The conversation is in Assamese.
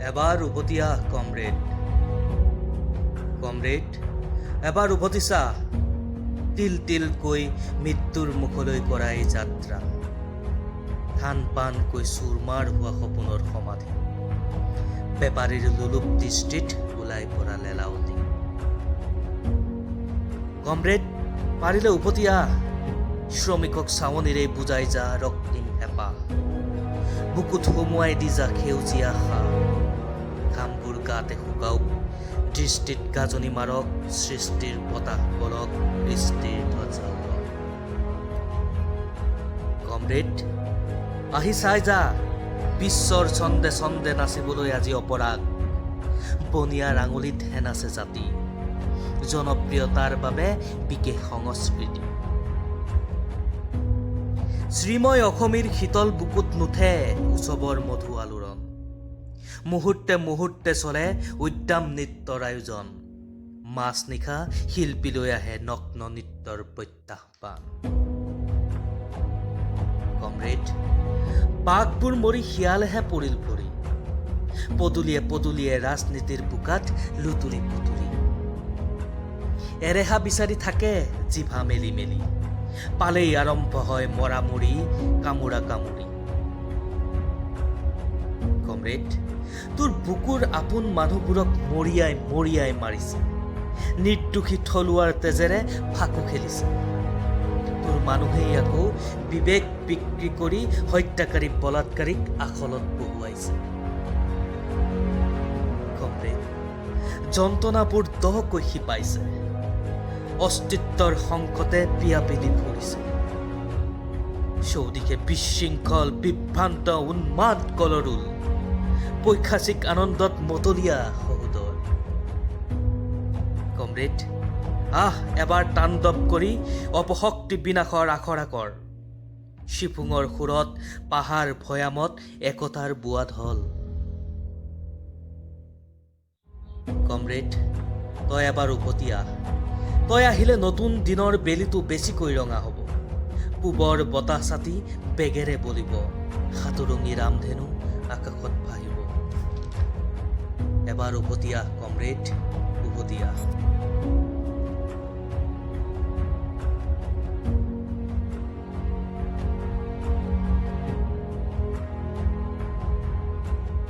এবাৰ উভতি আহ কমৰেড। কমৰেড, এবাৰ উভতি চা। তিল তিলকৈ মৃত্যুৰ মুখলৈ কৰা এই যাত্ৰা, থান পানকৈ চুৰমাৰ হোৱা সপোনৰ সমাধি, বেপাৰীৰ লোলুপ দৃষ্টিত ওলাই পৰা লেলাউটি। কমৰেড, পাৰিলে উভতি আহ। শ্ৰমিকক চাৱনিৰে বুজাই যা ৰক্তিম হেঁপাহ। বুকুত সুমুৱাই দি যা সেউজীয়া আশা। ঘামবোৰ গাতে শুকাওক, দৃষ্টিত গাজনি মাৰক, সৃষ্টিৰ বতাহ বলক, কৃষ্টিৰ ধ্বজা উৰক। কমৰেড, আহি চাই যা, বিশ্বৰ ছন্দে ছন্দে নাচিবলৈ আজি অপৰাগ। বনিয়াৰ আঙুলিত নাচে জাতি। জনপ্ৰিয়তাৰ বাবে বিশেষ সংস্কৃতি। শ্ৰীময় অসমীৰ শীতল বুকুত নুঠে উৎসৱৰ মধু আলোড়ন। মুহূৰ্তে মুহূৰ্তে চলে উদ্দাম নৃত্যৰ আয়োজন। মাজ নিশা শিল্পীলৈ আহে নগ্ন নৃত্যৰ প্ৰত্যাহ্বান। কমৰেড, বাঘবোৰ মৰি শিয়ালেহে পৰিল ভৰি। পদূলিয়ে পদূলিয়ে ৰাজনীতিৰ বোকাত লুতুৰি পুতুৰি এৰেহা বিচাৰি থাকে জিভা মেলি মেলি। পালেই আৰম্ভ হয় মৰামৰি, কামোৰা কামুৰি। কমৰেড, তোৰ বুকুৰ আপোন মানুহবোৰক মৰিয়াই মৰিয়াই মাৰিছে। নিৰ্দোষী থলুৱাৰ তেজেৰে ফাকু খেলিছে। তোৰ মানুহেই আকৌ বিবেক বিক্ৰী কৰি হত্যাকাৰী, বলাৎকাৰীক আখলত বহুৱাইছে। কমৰেড, যন্ত্ৰণাবোৰ দকৈ শিপাইছে। অস্তিত্বৰ সংকটে বিয়পি দি ফুৰিছে। চৌদিশে বিশৃংখল, বিভ্ৰান্ত, উন্মাদ কলৰোল। পৈশাচিক আনন্দত মতলীয়া সহোদৰ। কমৰেড, আহ, এবাৰ তাণ্ডৱ কৰি অপশক্তি বিনাশৰ আখৰা কৰ। চিফুঙৰ সুৰত পাহাৰ ভৈয়ামত একতাৰ বোৱা ঢল। কমৰেড, তই এবাৰ উভতি আহ। তই আহিলে নতুন দিনৰ বেলিটো বেছিকৈ ৰঙা হ'ব। পূবৰ বতাহ ছাটি বেগেৰে বলিব। সাতোৰঙী ৰামধেনু আকাশত ভাহিব। এবাৰ উভতি আহ কমৰেড, উভতি আহ।